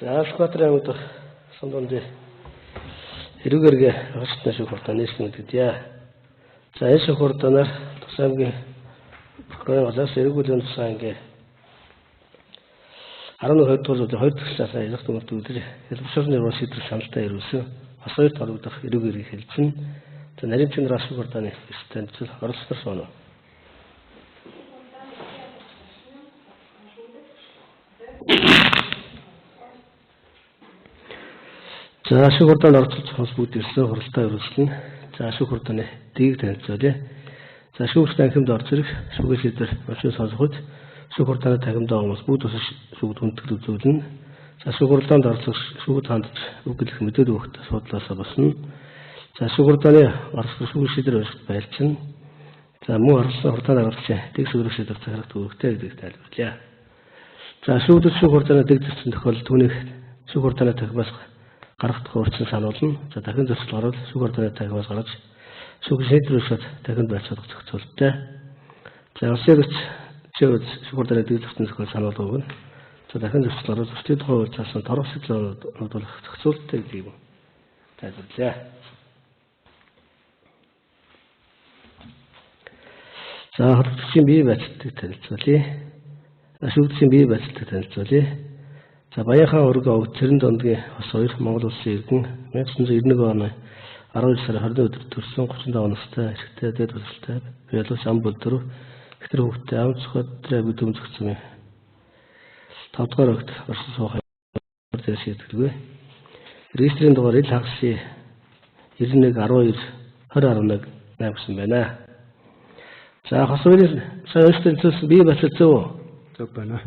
За Сүхбаатар аймаг дахь Сум дундын эрүүгэргээ хашигтны шүүх хурдан нийслэн мэдэгдэе. За энэ шүүх хурданаар Тус аймгийн прокурорын газраас эрүүг бүлгийн тус ангийн 11 2 дугаар зүйлийн 2 дахь талаа ялах дүгнэлт өгдөж хэлбэршүүлний руу шийдвэр саналтай ирүүлсэн. Хос хоёрт холбогдох эрүүг эргийг хэлсэн. За нарийн чанар шүүх хурдааны эрс танилцуул оролцсон соноо. За шүүх хурдаанд оролцож хүмүүс бүгд ирсэн хуралдаа өргөжлөнө. За шүүх хурдааны дэгийг танилцуулъя. За шүүгч танхимд орж ирэх шүүхийн шийдвэр орчин сонсох үед шүүх хурдааны танхимд байгаа хүмүүс бүгд тусаж шүүгд хүндэтгэл үзүүлнэ. За шүүх хурдаанд оролцох шүүгд хандж үг хэлэх мэдээлэл өгөх асуудлаасаа босно. За шүүх хурдааны оролцох шүүхийн шийдвэр уншихад байлцна. За мөн оролцсон хурдааны оролцож дэг шүүх шийдвэр захирагт өгөхтэй гэдгийг тайлбарлая. За шүүгд шүүх хурдааны дэг зөрчсөн тохиолдолд түүнийг шүүх хурдааны танхимаас гаргах хуурчин сануулна. За дахин зөрчил гарвал шүүх хурдааны танхимаас гаргаж шүүх шийдвэр уншаад дахин байршуулах зохицуулттай. За улсын эрхч чигээр шүүх хурдааны дэг зөрчсөн тохиолдол сануулга өгнө. За дахин зөрчил гарвал зөрчлийн тухай хууль заасан торох сэтгэл нодуулах зохицуулттай гэдгийг тайлбарлая. За холбогдолчийн бие байцаалтыг танилцуулъя. Шүүгдсийн бие байцаалтыг танилцуулъя. За Баян хаан өргөө овг Цэрэн дондгийн хос хоёр Монгол улсын иргэн 1991 оны 12 сарын 20-ны өдөр төрсөн 35 настай эрэгтэй дээд боловсролтой биологч ам бүлдөрөв ихтер хүүхдтэй ам цоходрой бүдэм зөгцсөн юм. 5 дугаар огт орсон суух дээр шийдэлгүй. Регистрийн дугаар ил хагас 91 12 20.1 8 гэсэн байна. За хос хоёрын сая уншсан зүйлс бие байцаал зөв үү? Зөв байна.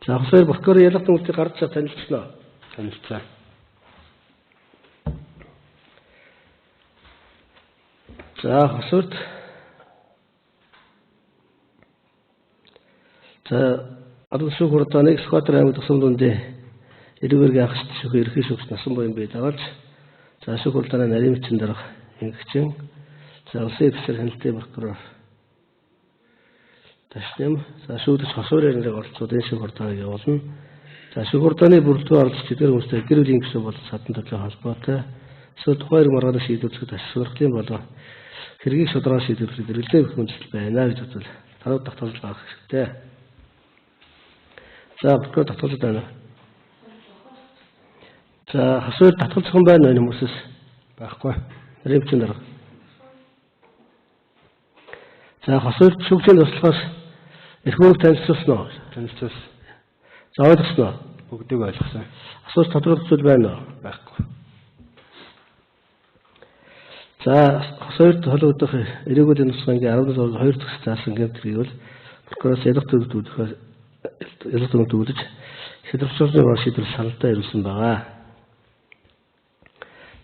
За хос хоёр прокурор ялах дүнэлтийг гарч чад танилцсан уу? Танилцаа. За хос хоёрт за албан шүүх хурдааныг Сүхбаатар аймаг тусам дундын эрүүгэргийн анхч шүүх ерхий шүүгч насан буян бие дагалж за шүүх хурдааны нарийн бичсэн дарга ингэчин за улсын эдгээр хяналтын прокурор Ташням за шүүгч хос хоёрын нэрийг оролцоод энэ шүүх хурдааныг явуулна. За шүүх хурдааны бүрэлдэхүүн оролцож эдгээр хүмүүстэй гэр бүлийн гишүүн болон садан төлөө холбоотой эсвэл тухайн хэрэг маргааны шийдвэрлэхэд ашиг сонирхлын болон хэргийг шударгаа шийдвэрлэхэд эргэлзээ өгөх хүндэтгэл байна гэж бодвол таруу тогтоолол гаргах хэрэгтэй. За прокурор татгалзаад байна. За хос хоёр татгалзах юм байна энэ хүмүүсээс Байхгүй. нарийн бичгийн дарга. За хос хоёрт шүүгчийн туслахаас эрх үүрэг танилцуулсан уу? Танилцуулсан. За ойлгосон уу? Бүгдийг ойлгосон. Асууж тодорхойлох зүйл байна уу? Байхгүй. За хос хоёрт холбогдох эрүүгүүдийн тусгай ангийн 16 2 төгс заасан гэмт хэргийг бол прокурораас ялах дүгнэлт өгөх ялах дүгнэлт өгдөж шийдвэрчүүлний ба шийдвэр саналтай ирүүлсэн байгаа.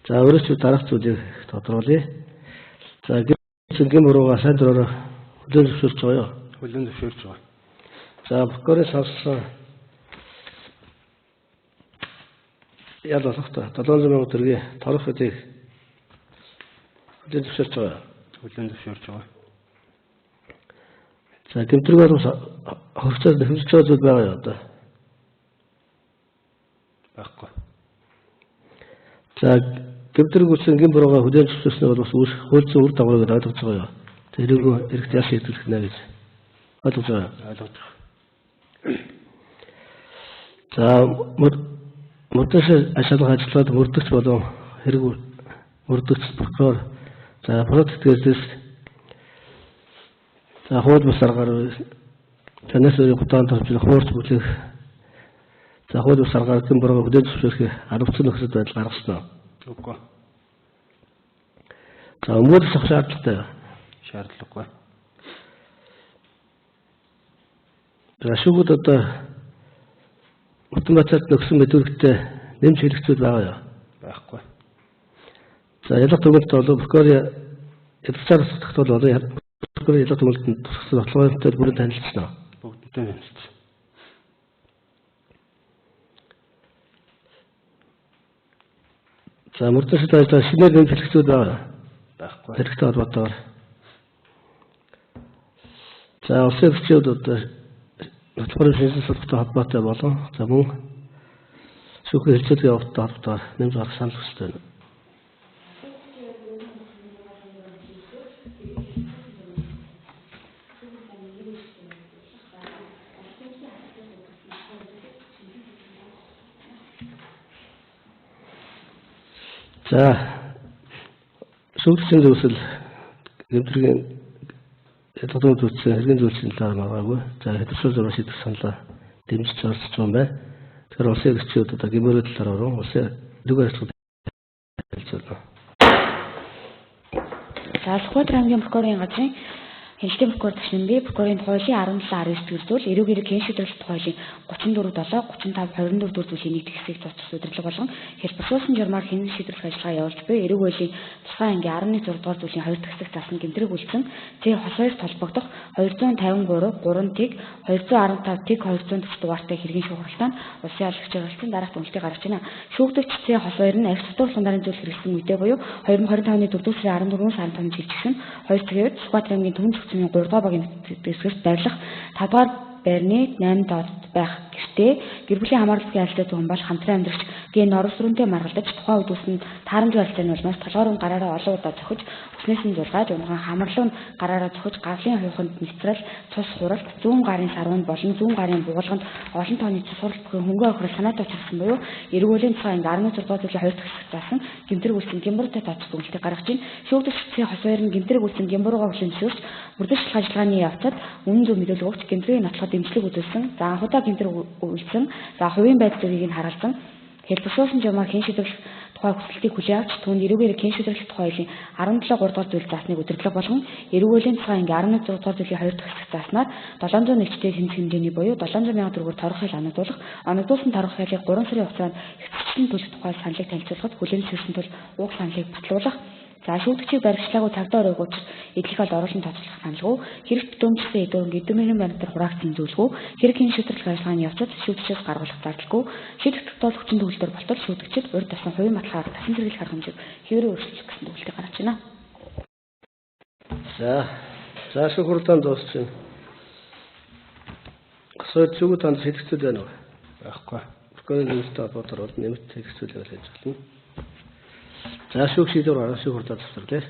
За өөрөөс ч дараах зүйлийг тодруулъя. За гэм буруугаа сайн дураараа хүлээн зөвшөөрч байгаа юу? Хүлээн зөвшөөрч байгаа. За прокурорын сонссон ял болох та 700 сая төгрөгийн торох хэдийг хүлээн зөвшөөрч байгаа юу? Хүлээн зөвшөөрч байгаа. За гэмтрэг бол хөрцөөд нөхөмсөж байгаа зүйл байгаа юу одоо? Байхгүй. За гэмтрэг үсэн гэм буруугаа хүлээн зөвшөөрсөн бол бас үүсэх хууль зүйн үр дагаврыг ойлгож байгаа юу? Тэрийг эрэгт ял шийдвэрлэх нэ гэж ойлгож байгаа юу? Ойлгож байгаа. За мөрдөж ашиглах ажиллагаад мөрдөгч болон хэрэг мөрдөгч прокурор за прокурор тэтгэрдээс за хууль бус аргаар танаас өөрийн гутаан товчлох хуурч бүлээх за хууль бус аргаар гэм буруугаа хүлээн зөвшөөрөх албацсан нөхцөл байдал гаргасан уу? Үгүй. За өмгөөлөх авах шаардлагатай юу? Шаардлагагүй. За шүүгүүд одоо Бүтэн Баатарт нөхсөн мэдүүлэгтээ нэмж хэлэх зүйл байгаа юу? Байхгүй. За ялах дүгнэлт бол прокурор ялгцаар тусгах бол прокурор ялах дүгнэлтэнд тусгасан баталгаантай бүрэн танилцсан уу? Бүгдтэй танилцсан. За мөрдөн шид ажиллаа шинээр нэмж хэлэх зүйл байгаа юу? Байхгүй. Хэрэгтэй холбоотойгоор. За улсын эрхчлүүд одоо нотлохын шинжилгээ судалгаатай холбоотой болон за мөн Шүүхийн хэлцүүлгийн явдалтай холбоотойгоор нэмж гаргах санал хүсэлт байна уу? За, шүүгчийн зөвсөл гэмтрийн ялгадын зүйлсэн хэргийн зүйлсийн талаар маргаагүй. За, хэдвэрсэл зураг шийдэх саналаа дэмжиж оролцож байгаа юм байна. Тэгэхээр улсын эрхчлүүд одоо гэмээрийн талаар орон улсын нүгээр ажиллах хэлцүүлнэ. За, Сүхбаатар аймгийн прокурорын газрын Хяналтын прокурор Ташнамби прокурорын хуулийн 17 19 дэх зүйл, эрүүг эрэг хэн шийдвэрлэх тухай хуулийн 34 7 35 24 дэх зүйлийн нэг хэсгийг цуцлах удирдлага болгон хэлбэршүүлсэн журмаар хэн шийдвэрлэх ажиллагаа явуулж буй эрүүг хуулийн тусгай ангийн 11 6 дугаар зүйлийн 2 дахь хэсэг заасан гэмтрэг үлдсэн Ц хос хоёрт холбогдох 253 3 тэг 215 тэг 240 дугаартай хэргийн шүүх хуралдаанд улсын ялагчаар оролцсон дараах дүгнэлтийг гаргаж байна. Шүүгдэгч Ц хос хоёр нь архи татвар хундаарын зүйл хэрэглэсэн үедээ буюу 2025 оны 4 сарын 14-өөс 15-нд жилжсэн 2 цагийн үед Сүхбаатар аймгийн Түмэн цөцмийн 3 дугаар багийн хэсгэрт байрлах 5 дугаар байрны 8 доод байх гэртээ гэр бүлийн хамаарлагын харилцаа зүүн бол хамтран амьдрагч гэ норвсрүнтэй маргалдаж тухайн үед үүсэн таарамжгүй харилцааны улмаас толгоор нь гараараа олон удаа цохиж өснөөс нь зулгааж унган хамарлуу нь гараараа цохиж гавлын хуйханд нэвтрэл цус хуралт зүүн гарын сарванд болон зүүн гарын бугалганд олон тооны цус хуралт бүхий хөнгөн охирол санаатай учирсан буюу эрг үлийн тухай анги 16 дугаар зүйлийн 2 дахь хэсэг заасан гэмтрэг үлдсэн гэмбуруутай тооцох дүгнэлтийг гаргаж байна. Шүүгдэгч цэцгийн хос хоёр нь гэмтрэг үлдсэн гэмбуруугаа хүлээн зөвшөөрч мөрдөж ажиллагааны явцад үнэн зөв мэдүүлэг өгч гэмтрийн нотлоход дэмжлэг үзүүлсэн. За анхудаа гэмтрэг үлдсэн. За хувийн байдал зэргийг нь харгалзан хэлбэршүүлсэн журмаар хэн шийдвэрлэх тухай хүсэлтийг хүлээн авч түүнд эрүүгээр хэн шийдвэрлэх тухай хуулийн 17 3 дугаар зүйл заасныг удирдлага болгон эрүүг хуулийн тухай анги 16 дугаар зүйлийн 2 дахь хэсэг зааснаар 701 тэй тэнцэх хэмжээний буюу 700 сая төгрөгөөр торох хял оногдуулах, оногдуулсан торох хялыг 3 сарын хугацаанд хэвчэн төлөх тухай саналыг танилцуулахад хүлээн зөвшөөрсөн тул уг саналыг батлуулах. За шүүгдэгчийг баригчлаагүй цагдаа өрөөг учир эдлэх бол оруулан тооцоолох саналгүй, хэрэгт дүмжсэн эдгээр эдмэрийн баримтаар хураагдсан зүйлгүй, хэрэг хэн шийдвэрлэх ажиллагааны явцад шүүгдэгчээс гаргуулах зардалгүй, шийдэх тогтоол хүчин төгөлдөр болтол шүүгдэгчид урд тасан хувийн баталгаар тасан зэрэглэх арга хэмжээг хэврээ өөрчлөх гэсэн дүгнэлтийг гаргаж байна. За, шүүх хурлаан дуусч байна. Госоор зүгүүд танд шийдэх зүйл байна уу? Байхгүй. Прокурорын нэмэлттэй холбоотойгоор бол нэмэлт хэлэх зүйл байвал хийж болно. За, шүүх шийдвэр гаргаж шүүх хурлаа завсарлаа.